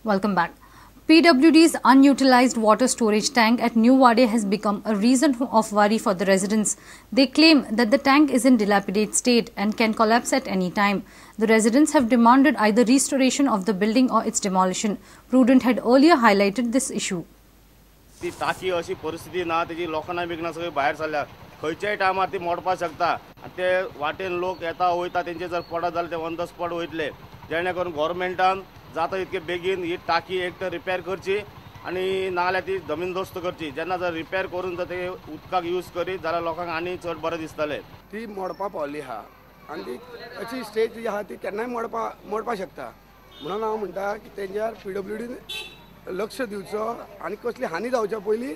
Welcome back. PWD's unutilized water storage tank at New Wade has become a reason of worry for the residents. They claim that the tank is in dilapidated state and can collapse at any time. The residents have demanded either restoration of the building or its demolition. Prudent had earlier highlighted this issue. ती टाकी अशी परिस्थिती ना तेजी लोकांना बिकना सगळी भायर सरल्या खंयच्याय टायमार ती मोडपाक शकता आनी ते वाटेन लोक येता वयता तेंचे जर पडत जाल्यार ते ऑन the spot वयतले जेणे करून गव्हर्मेंटान जाता इतके बेगीन ही टाकी एक तर रिपेर करची आनी नाजाल्यार ती जमीनदोस्त करची. जेन्ना जर रिपेर करून जर ते उदकाक यूज करीत जाल्यार लोकांक आनी चड बरें दिसतलें. ती मोडपा पावली आहा आनी ती अशी स्टेज जी आहा ती केन्नाय मोडपा शकता. म्हणून हांव म्हणटा की तेंच्यार पीडब्ल्यूडीन लक्ष दिवचो आनी कसली हानी जावच्या पयलीं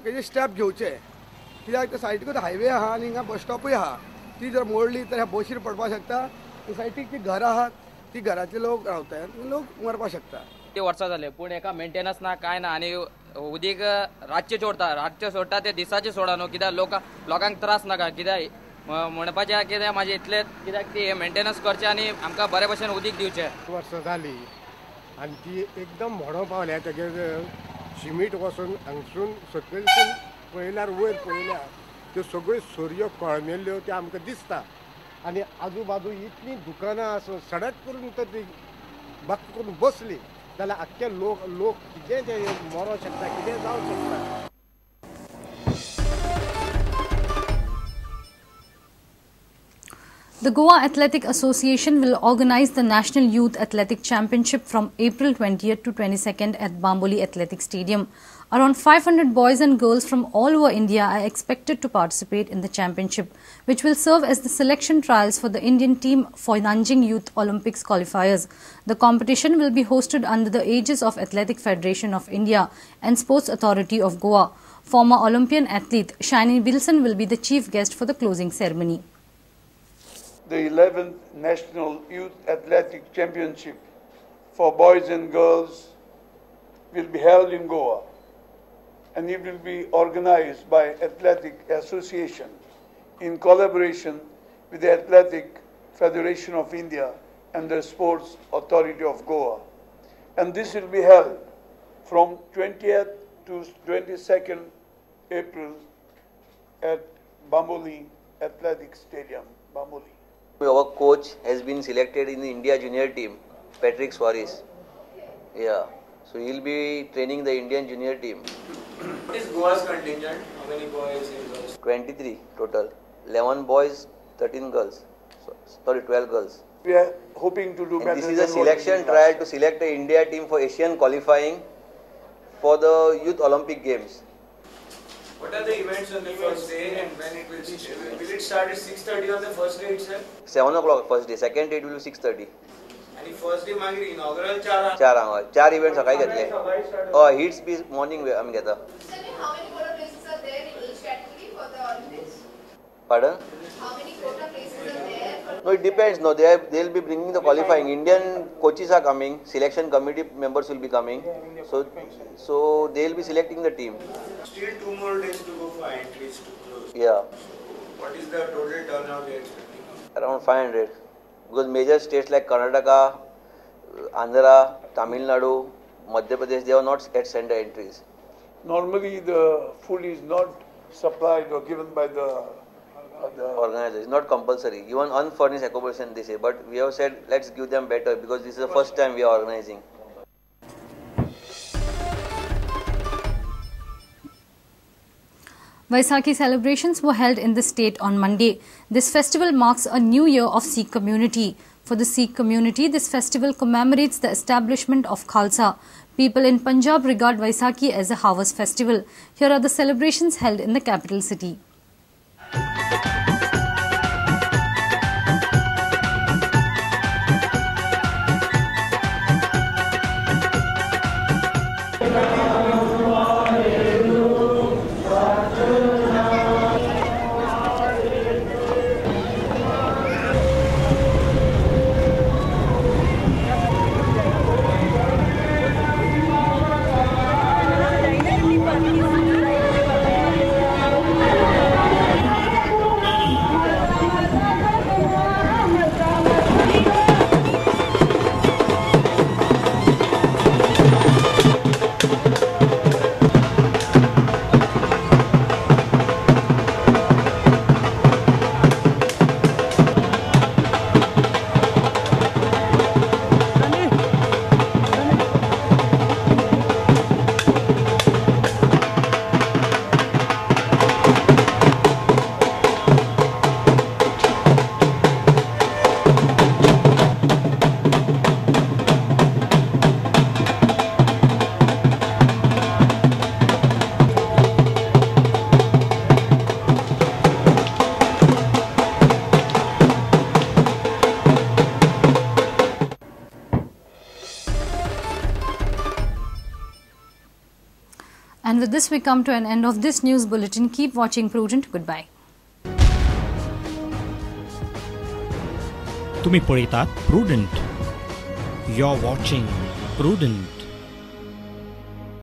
तेजे स्टेप घेवचे. कित्याक ते सायडीकूच हायवे आहा आनी हिंगा बस स्टॉपूय आहा. ती जर मोडली तर ह्या बशीर पडपाक शकता. सायडीक जी घरां आहात ती घरांतले लोक रावतात, लोक मरपाक शकता. ते वर्सां जाले पूण एका मेंटेनन्स ना काय ना आनी उदीक रातचें सोडटा, रातचें सोडटा ते दिसाचें सोडा न्हू कित्याक लोकांक त्रास नाका. कित्याक म्हणपाचें कित्याक म्हाजें इतलें कित्याक ती मेंटेनन्स करचें आनी आमकां बरे भशेन उदीक दिवचें. वर्सां जाली आनी ती एकदम मोडो पावल्या. तेगेर शिमीट वचून हांगसून सकयलसून पळयल्यार वयर पळयल्यार त्यो सगळ्यो सरयो कळमेल्ल्यो त्यो आमकां दिसता. आनी आजू बाजू इतलीं दुकानां आसून सडक करून तर ती बाक करून बसली जाल्यार आख्खे लोक लोक कितें ते मरोंक शकता, कितें जावंक शकता. The Goa Athletic Association will organize the National Youth Athletic Championship from April 20th to 22nd at Bamboli Athletic Stadium. Around 500 boys and girls from all over India are expected to participate in the championship, which will serve as the selection trials for the Indian team for Nanjing Youth Olympics qualifiers. The competition will be hosted under the aegis of Athletic Federation of India and Sports Authority of Goa. Former Olympian athlete Shiny Wilson will be the chief guest for the closing ceremony. The 11th National Youth Athletic Championship for boys and girls will be held in Goa, and it will be organized by Athletic Association in collaboration with the Athletic Federation of India and the Sports Authority of Goa. And this will be held from 20th to 22nd April at Bamboli Athletic Stadium, Bamboli. Our coach has been selected in the India junior team, Patrick Suarez. Yeah, so he'll be training the Indian junior team. What is Goa's contingent? How many boys and girls? 23 total. 11 boys, 13 girls. Sorry, 12 girls. We are hoping to do better. And this is a selection trial to select the India team for Asian qualifying for the Youth Olympic Games. What are the events on the first day and when it will start? Will it start at 6:30 on the first day itself? 7 o'clock first day. Second day it will be 6:30. And the first day मागीर inaugural चार events सकाळी घेतले. हय, hits B morning आमी घेता. How many quota places are there in each category for the Olympics? Pardon? How many quota places are there? No, it depends. No, they'll be bringing the qualifying. Indian coaches are coming. Selection committee members will be coming. So they'll be selecting the team. Still 2 more days to go for entries to close. Yeah. So what is the total turnout you are expecting? Around 500. Because major states like Karnataka, Andhra, Tamil Nadu, Madhya Pradesh, they are not yet sent the entries. Normally the food is not supplied or given by the organizer. It's not compulsory. Even unfurnished accommodation they say, but we have said let's give them better because this is the first time we are organizing. Vaisakhi celebrations were held in the state on Monday. This festival marks a new year of Sikh community. For the Sikh community, this festival commemorates the establishment of Khalsa. People in Punjab regard Vaisakhi as a harvest festival. Here are the celebrations held in the capital city. And with this we come to an end of this news bulletin. Keep watching Prudent. Goodbye. तुम्ही पळयतात Prudent. You are watching Prudent.